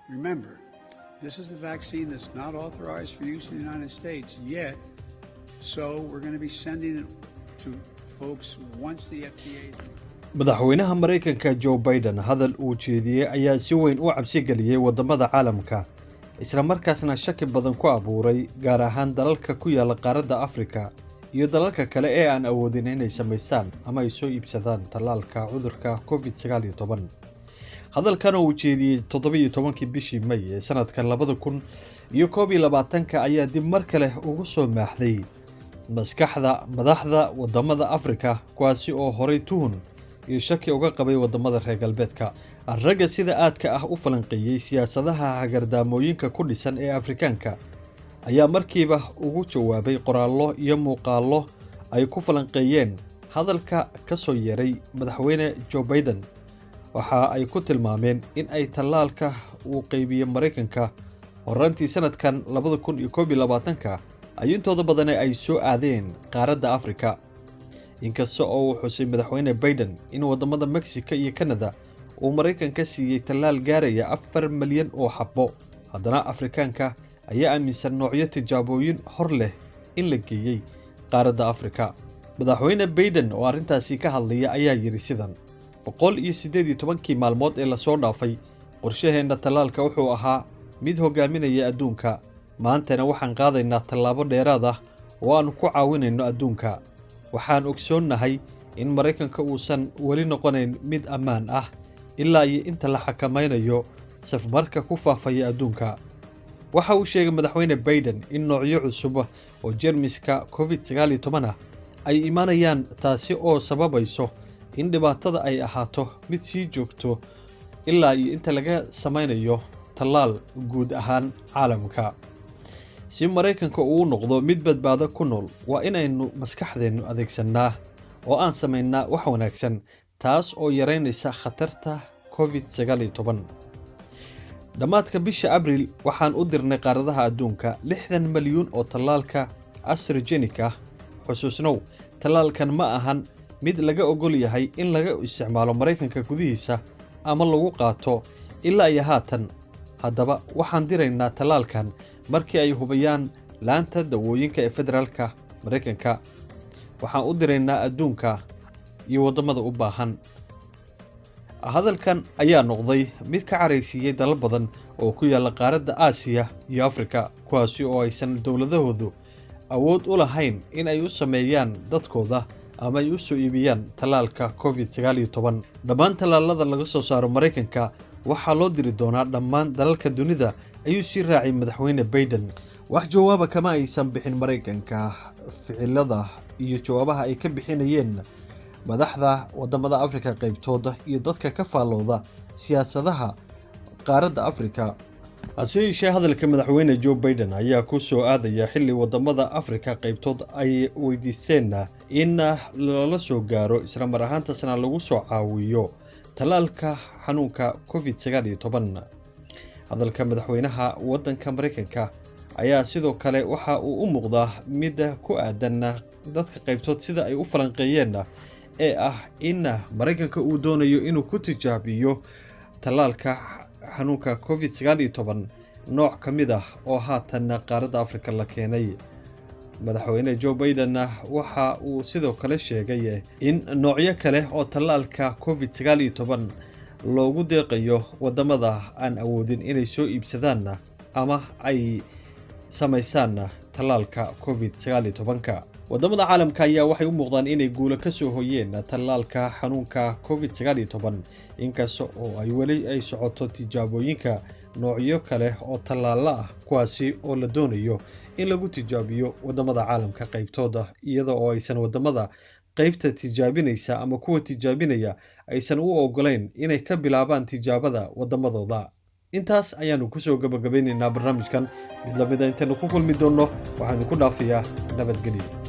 Remember, this is the vaccine that's not authorized for use in the United States yet, so we're going to be sending it to folks once the FDA. Madaxweynaha Maraykanka Joe Biden hadal uu jeediyey ayaa si weyn u cabsi geliyey waddamada caalamka, isla markaasna shaki badan ku abuuray, gaar ahaan dalalka ku yaala qaaradda Afrika iyo dalalka kale ee aan awoodin inay samaystaan ama ay soo iibsadaan tallaalka cudurka COVID-19. Hadalkan oo uu jeediyey 17-kii bishii May ee sanadkan 2021-ka ayaa dib mar kale ugu soo maaxday maskaxda madaxda waddamada Afrika, kuwaasi oo horay tuhun iyo shaki uga qabay waddamada reer galbeedka. Ragga sida aadka ah u falanqeeyey siyaasadaha hagardaamooyinka ku dhisan ee Afrikaanka ayaa markiiba ugu jawaabay qoraallo iyo muuqaallo ay ku falanqeeyeen hadalka ka soo yeeray Madaxweyne Joe Biden. Waxa ay ku tilmaameen in ay tallaalka uu qeybiye Maraykanka horaantii sanadkan 2021-ka ay intooda badani ay soo aadeen qaaradda Afrika. Inkasta oo uu xusay Madaxweyne Biden in waddamada Mexico iyo Canada uu Maraykanka siiyey tallaal gaaraya 4 malyan oo xabbo, haddana Afrikaanka ayaa aaminsan noocyo tijaabooyin hor leh in la geeyey qaaradda Afrika. Madaxweyne Biden oo arrintaasi ka hadlaya ayaa yidhi sidan: "118-kii maalmood ee lasoo dhaafay, qorshaheenna tallaalka wuxuu ahaa mid hogaaminaya adduunka. Maantana waxaan qaadaynaa tallaabo dheeraad ah oo aanu ku caawinayno adduunka. Waxaan ogsoonnahay in Maraykanka uusan weli noqonayn mid ammaan ah ilaa iyo inta la xakamaynayo safmarka ku faafaya adduunka." Waxa uu sheegay Madaxweyne Biden in noocyo cusub oo jeermiska COVID-19 ah ay imanayaan, taasi oo sababayso in dhibaatada ay ahaato mid sii joogto ilaa iyo inta laga samaynayo tallaal guud ahaan caalamka. "Si Maraykanka uu noqdo mid badbaado ku nool, waa inaynu maskaxdeennu adeegsannaa oo aan samaynaa wax wanaagsan, taas oo yaraynaysa khatarta COVID-19. Dhammaadka bisha Abriil waxaan u dirnay qaaradaha adduunka 60 malyuun oo tallaalka AstraZeneca ah. Xusuusnow, tallaalkan ma ahan mid laga ogol yahay in laga isticmaalo Maraykanka gudihiisa ama lagu qaato ilaa iyo haatan. Haddaba waxaan diraynaa tallaalkan markii ay hubayaan laanta dawooyinka ee federaalka Maraykanka. Waxaan u diraynaa adduunka iyo waddamada u baahan." Hadalkan ayaa noqday mid ka caraysiiyey dalal badan oo ku yaalla qaaradda Aasiya iyo Afrika, kuwaasi oo aysan dowladahoodu awood u lahayn in ay u sameeyaan dadkooda ama ay u soo iibiyaan tallaalka COVID-19. "Dhammaan tallaalada laga soo saaro Maraykanka waxaa loo diri doonaa dhammaan dalalka dunida," ayuu sii raacay Madaxweyne Biden. Wax jawaaba kama aysan bixin Maraykanka ficilada iyo jawaabaha ay ka bixinayeen madaxda waddamada Afrika qaybtooda iyo dadka ka faallooda siyaasadaha qaaradda Afrika. Hase yeeshee, hadalka Madaxweyne Joe Biden ayaa ku soo aadaya xilli waddamada Afrika qaybtood ay weydiisteen in lala soo gaaro, isla mar ahaantaasna lagu soo caawiyo tallaalka xanuunka COVID-19. Hadalka madaxweynaha waddanka Maraykanka ayaa sidoo kale waxa uu u muuqdaa mid ku aadan dadka qaybtood sida ay u falanqeeyeen ee ah in Maraykanka uu doonayo inuu ku tijaabiyo tallaalka xanuunka COVID-19 nooc ka mid ah oo haatan qaaradda Afrika la keenay. Madaxweyne Joe Biden waxa uu sidoo kale sheegay in noocyo kale oo tallaalka COVID-19 loogu deeqayo waddamada aan awoodin inay soo iibsadaan ama ay samaysaan tallaalka COVID-19-ka. Waddamada caalamka ayaa waxay u muuqdaan inay guulo ka soo hoyeen tallaalka xanuunka COVID-19, inkasta oo ay weli ay socoto tijaabooyinka noocyo kale oo tallaalo ah, kuwaasi oo la doonayo in lagu tijaabiyo waddamada caalamka qaybtooda, iyada oo aysan waddamada qaybta tijaabinaysa ama kuwa tijaabinaya aysan u ogolayn inay ka bilaabaan tijaabada waddamadooda. Intaas ayaanu kusoo gabagabaynaynaa barnaamijkan. Mid lamida intaynu ku kulmi doonno, waxaanu ku dhaafayaa nabadgelyo.